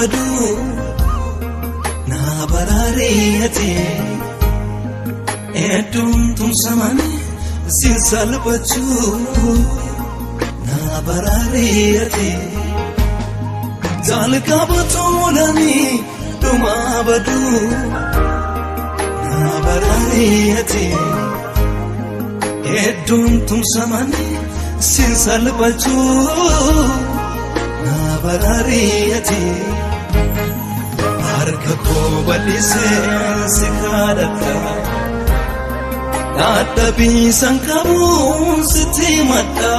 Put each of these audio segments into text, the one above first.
Baduu naa baraareeyate hedduun tumsamanii siin salphachuu naa baraareeyate jalqaba tolanii dhumaa baduu naa baraareeyate hedduun tumsamanii siin salphachuu naa baraareeyate. Harka koo bal'isee si kadhadha. Dadhabiisan qabuun sitti madda.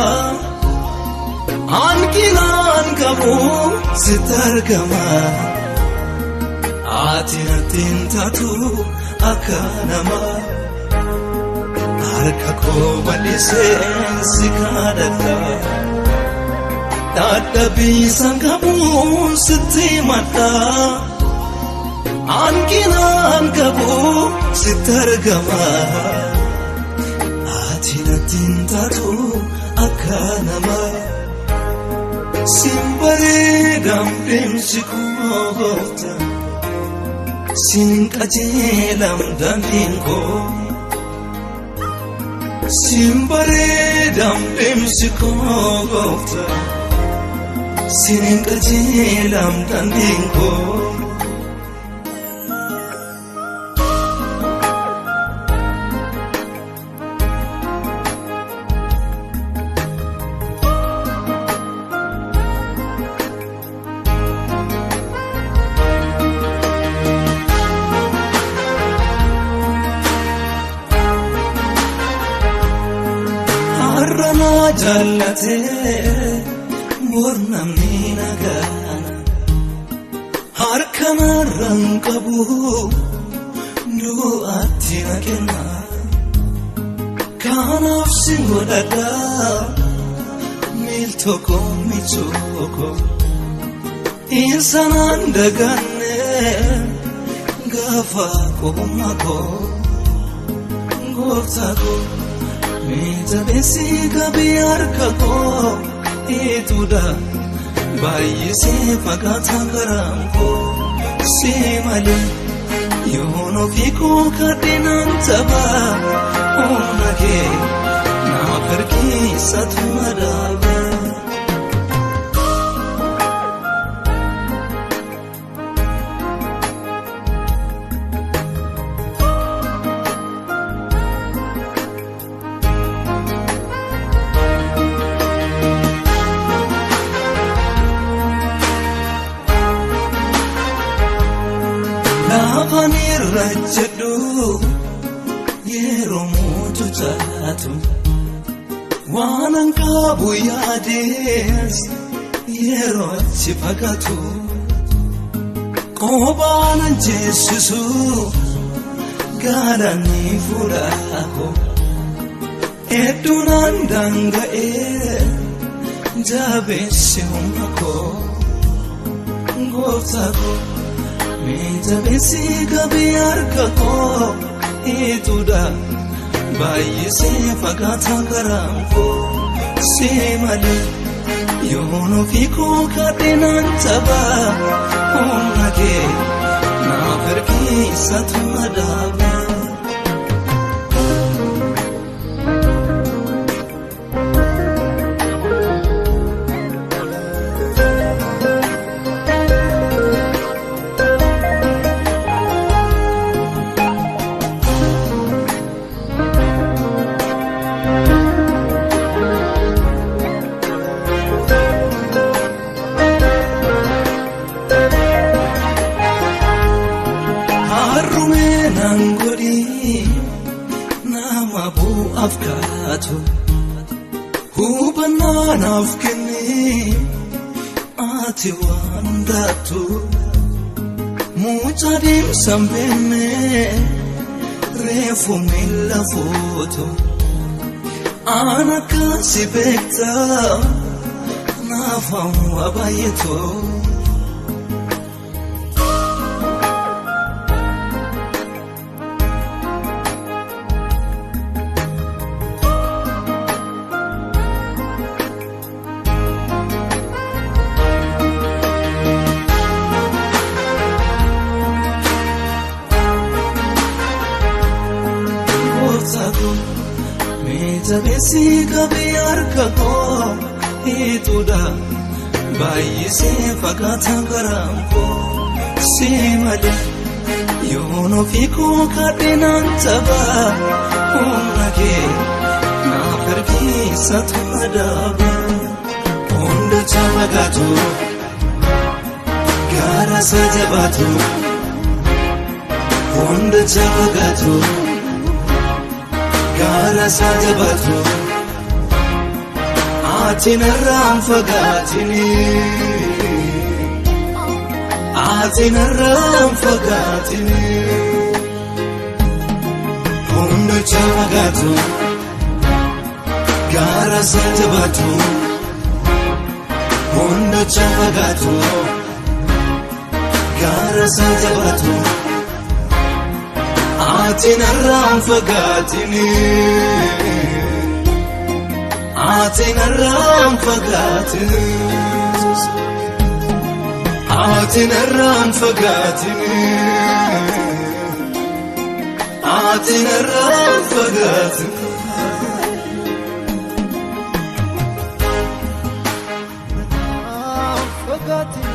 Hanqinaan qabu sitti argama. Ati natti hin taatu akka namaa. Harka koo bal'isee si kadhadha. Dadhabiisan qabuun sitti madda. Hanqinaan qabu sitti argama. Ati natti hin taatu akka namaa. Siin bareedam deemsi koo gooftaa. Siin qajeelam daandiin koo. Siin bareedam deemsi koo gooftaa. Siin qajeelam daandiin koo. Har'a na jaallatee bor namni na gana. Harka narraan qabu du'aatti na kenna. Kanaaf si godhadha miiltoo koo michuu koo. Insanaan daganne gaafa qubummaa koo gooftaa koo. Mee jabeessi qabii harka koo ituudha baay'isee fagaataa karaan koo si malee yoon ofii koo kadhinaan taphaa humna kee naaf ergiisatu madaaba. Lafa irra jedhu yeroo mootu taatu waan an qabu yaadees yeroo achi fagaatu qobaan an jeessisu gaalanni fuudhaako hedduun an daanga'ee jabeessi humna koo gooftaa koo. Mee jabeessi qabii harka koo ituudha baay'isee fagaataa karaan koo si malee yoon ofii koo kadhinaan taphaa humna kee naaf ergiisatu madaaba. Harrumee naan godhi nama bu'aaf kaatu hubannaa naaf kenni ati waan hundaattu mucaa deemsa hin beekne reefu miila fuutu aan akkasi beekta naaf hawwa baay'eetu. Jabeessi qabii harka koo hiituudha. Baay'isee fakkaata garaan koo si malee. Yoon ofii koo kadhee naan tapha humna kee naaf ergiisatu adaaba. Hundacha fagaatu gaara isa jabaatu. Hundacha fagaatu gaara isa jabaatu. Ati narraan fagaatini. Ati narraan fagaatini. Hundacha fagaatu gaara isa jabaatu. Hundacha fagaatu gaara isa jabaatu. Ati narraan fagaatini. Ati narraan fagaatini. Ati narraan fagaatini. Ati narraan fagaatini. Fagaatini.